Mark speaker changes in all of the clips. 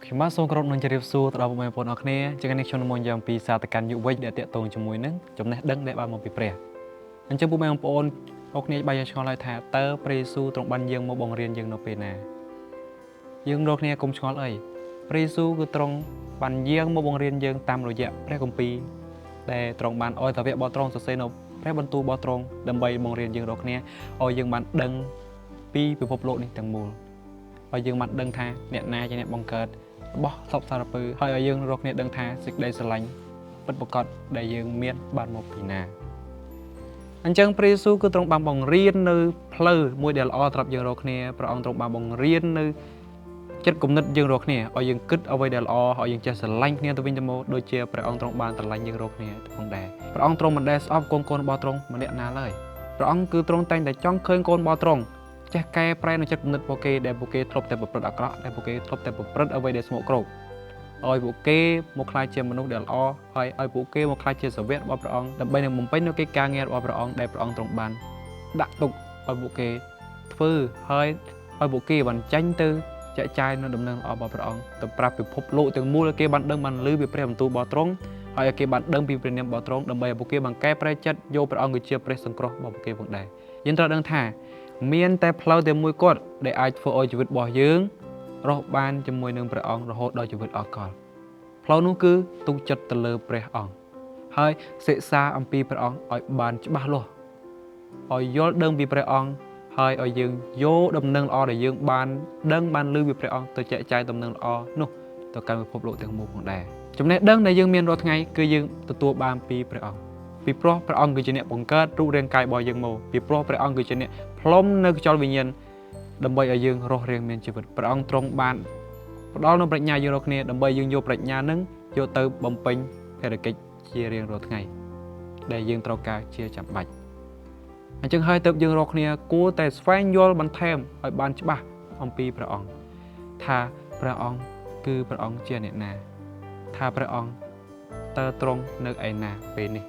Speaker 1: ខ្ញុំបាទសូមគោរពនឹងជម្រាបសួរទៅដល់ពុកម៉ែបងប្អូនអរគ្នាជាថ្ងៃនេះខ្ញុំនឹងមកយ៉ាងពីសារតកាន់យុវវ័យដែលតាក់ទងជាមួយនឹងចំណេះដឹងដែលបានមកពីព្រះអញ្ចឹងពុកម៉ែបងប្អូនអរគ្នាបាយយ៉ាងឆ្ងល់ហើយថាតើព្រះយេស៊ូវទ្រង់បានយាងមកបង្រៀនយើងនៅពេលណាយើងរកគ្នាកុំឆ្ងល់អីព្រះយេស៊ូវគឺទ្រង់បានយាងមកបង្រៀនយើងតាមរយៈព្រះគម្ពីរដែលទ្រង់បានអោយសាវករបស់ទ្រង់សរសេរនៅព្រះបន្ទូលរបស់ទ្រង់ដើម្បីបង្រៀនយើងរកគ្នាឲ្យយើងបានដឹងពីពិភពលោកនេះទាំងមូលឲ្យយើងបានដឹងថាអ្នកណាជាអ្នកបង្កើតរបស់សពសារពើហើយឲ្យយើងរកគ្នាដឹងថាសេចក្តីស្រឡាញ់ពិតប្រាកដដែលយើងមានបានមកពីណាអញ្ចឹងព្រះយេស៊ូវគឺទ្រង់បានបង្រៀននៅផ្លូវមួយដែលល្អសម្រាប់យើងរកគ្នាព្រះអង្គទ្រង់បានបង្រៀននៅចិត្តគំនិតយើងរកគ្នាឲ្យយើងគិតអ្វីដែលល្អឲ្យយើងចេះស្រឡាញ់គ្នាទៅវិញទៅមកដូចជាព្រះអង្គទ្រង់បានស្រឡាញ់យើងរកគ្នាផងដែរព្រះអង្គទ្រង់មិនដែលស្អប់កូនកូនរបស់ទ្រង់ម្នាក់ណាឡើយព្រះអង្គគឺទ្រង់តែងតែចង់ឃើញកូនរបស់ទ្រង់ចេះកែប្រែនៅចិត្តគំនិតពួកគេដែលពួកគេធ្លាប់តែប្រព្រឹត្តអាក្រក់ដែលពួកគេធ្លាប់តែប្រព្រឹត្តអ្វីដែលស្មោកគ្រោកឲ្យពួកគេមកក្លាយជាមនុស្សដែលល្អហើយឲ្យពួកគេមកក្លាយជាសាវករបស់ព្រះអង្គដើម្បីនឹងបំពេញនូវកិច្ចការងាររបស់ព្រះអង្គដែលព្រះអង្គទ្រង់បានដាក់ទុកឲ្យពួកគេធ្វើហើយឲ្យពួកគេបានចាញ់ទៅចែកចាយនៅដំណឹងល្អរបស់ព្រះអង្គទៅប្រាប់ពិភពលោកទាំងមូលឲ្យគេបានដឹងបានឮពីព្រះបន្ទូលរបស់ទ្រង់ហើយឲ្យគេបានដឹងពីព្រះនាមរបស់ទ្រង់ដើម្បីឲ្យពួកគេបានកែប្រែចិត្តយកព្រះអង្គគឺជាព្រះសង្គ្រោះរបស់ពួកគេផងដែរយើងត្រូវដឹងថាមានតែផ្លូវតែមួយគត់ដែលអាចធ្វើឲ្យជីវិតរបស់យើងរស់បានជាមួយនឹងព្រះអង្គរហូតដល់ជីវិតអស់កលផ្លូវនោះគឺទុកចិត្តទៅលើព្រះអង្គហើយសិក្សាអំពីព្រះអង្គឲ្យបានច្បាស់លាស់ឲ្យយល់ដឹងពីព្រះអង្គហើយឲ្យយើងយកដំណឹងល្អដែលយើងបានដឹងបានឮពីព្រះអង្គទៅចែកចាយដំណឹងល្អនោះទៅកាន់ពិភពលោកទាំងមូលផងដែរចំណេះដឹងដែលយើងមានរាល់ថ្ងៃគឺយើងទទួលបានពីព្រះអង្គពីព្រោះព្រះអង្គគឺជាអ្នកបង្កើតរូបរាងកាយរបស់យើងមកពីព្រោះព្រះអង្គគឺជាអ្នកផ្លុំនៅខ្យល់វិញ្ញាណដើម្បីឲ្យយើងរស់រានមានជីវិតព្រះអង្គទ្រង់បានផ្ដល់នូវប្រាជ្ញាយើងរាល់គ្នាដើម្បីយើងយកប្រាជ្ញានឹងយកទៅបំពេញភារកិច្ចជារៀងរាល់ថ្ងៃដែលយើងត្រូវការជាចាំបាច់អញ្ចឹងហើយទើបយើងរាល់គ្នាគួរតែស្វែងយល់បន្ថែមឲ្យបានច្បាស់អំពីព្រះអង្គថាព្រះអង្គគឺព្រះអង្គជាអ្នកណាថាព្រះអង្គតើទ្រង់នៅឯណាពេលនេះ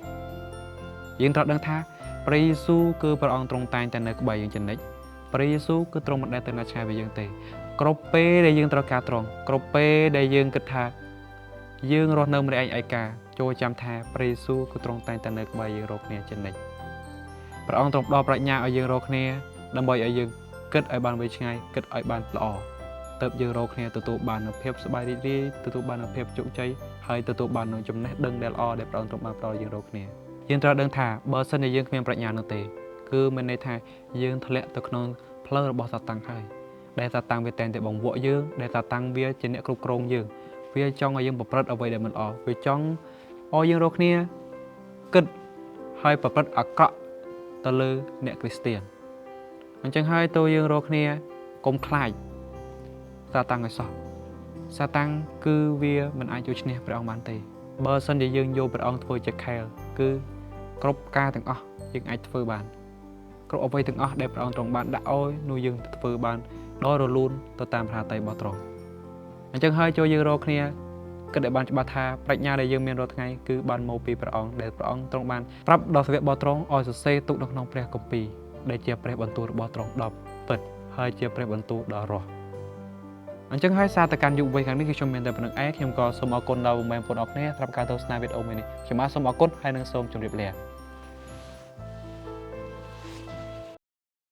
Speaker 1: យើងត្រូវដឹងថាព្រះយេស៊ូវគឺព្រះអង្គទ្រង់តែងតែនៅក្បែរយើងជានិច្ចព្រះយេស៊ូវគឺទ្រង់មិនដែលទៅណាឆ្ងាយពីយើងទេគ្រប់ពេលដែលយើងត្រូវការទ្រង់គ្រប់ពេលដែលយើងគិតថាយើងរស់នៅម្នាក់ឯងឯកាចូលចាំថាព្រះយេស៊ូវគឺទ្រង់តែងតែនៅក្បែរយើងរាល់គ្នាជានិច្ចព្រះអង្គទ្រង់ផ្ដល់ប្រាជ្ញាឲ្យយើងរាល់គ្នាដើម្បីឲ្យយើងគិតឲ្យបានវែងឆ្ងាយគិតឲ្យបានល្អទើបយើងរាល់គ្នាទទួលបាននូវភាពសប្បាយរីករាយទទួលបាននូវភាពជោគជ័យហើយទទួលបាននូវចំណេះដឹងដែលល្អដែលព្រះអង្គទ្រង់បានផ្ដល់ឲ្យយើងរាល់គ្នាយើងត្រូវដឹងថាបើសិនជាយើងគ្មានប្រាជ្ញានោះទេគឺមានន័យថាយើងធ្លាក់ទៅក្នុងផ្លូវរបស់សាតាំងហើយដែលសាតាំងវាតែងតែបង្វក់យើងដែលសាតាំងវាជាអ្នកគ្រប់គ្រងយើងវាចង់ឲ្យយើងប្រព្រឹត្តអ្វីដែលមិនល្អវាចង់ឲ្យយើងរាល់គ្នាគិតហើយប្រព្រឹត្តអាក្រក់ទៅលើអ្នកគ្រីស្ទានអញ្ចឹងហើយតើយើងរាល់គ្នាកុំខ្លាចសាតាំងឲ្យសោះសាតាំងគឺវាមិនអាចយកឈ្នះព្រះអង្គបានទេបើសិនជាយើងយកព្រះអង្គធ្វើជាខែលគឺគ្រប់ការទាំងអស់យើងអាចធ្វើបានគ្រប់អ្វីទាំងអស់ដែលព្រះអង្គទ្រង់បានដាក់ឲ្យនោះយើងធ្វើបានដោយរលូនទៅតាមព្រះហឫទ័យរបស់ទ្រង់អញ្ចឹងហើយចូលយើងរាល់គ្នាគិតឲ្យបានច្បាស់ថាប្រាជ្ញាដែលយើងមានរាល់ថ្ងៃគឺបានមកពីព្រះអង្គដែលព្រះអង្គទ្រង់បានប្រាប់ដល់សាវករបស់ទ្រង់ឲ្យសរសេរទុកនៅក្នុងព្រះគម្ពីរដែលជាព្រះបន្ទូលរបស់ទ្រង់ដ៏ពិតហើយជាព្រះបន្ទូលដ៏រស់អញ្ចឹងហើយសារតកាន់យុវវ័យខាងនេះគឺខ្ញុំមានតែប៉ុណ្្នឹងឯងខ្ញុំក៏សូមអរគុណដល់បងប្អូនអរគ្នាសម្រាប់ការទស្សនាវីដេអូមួយនេះខ្ញុំបាទសូមអរគុណហើយនិងសូមជម្រាបលា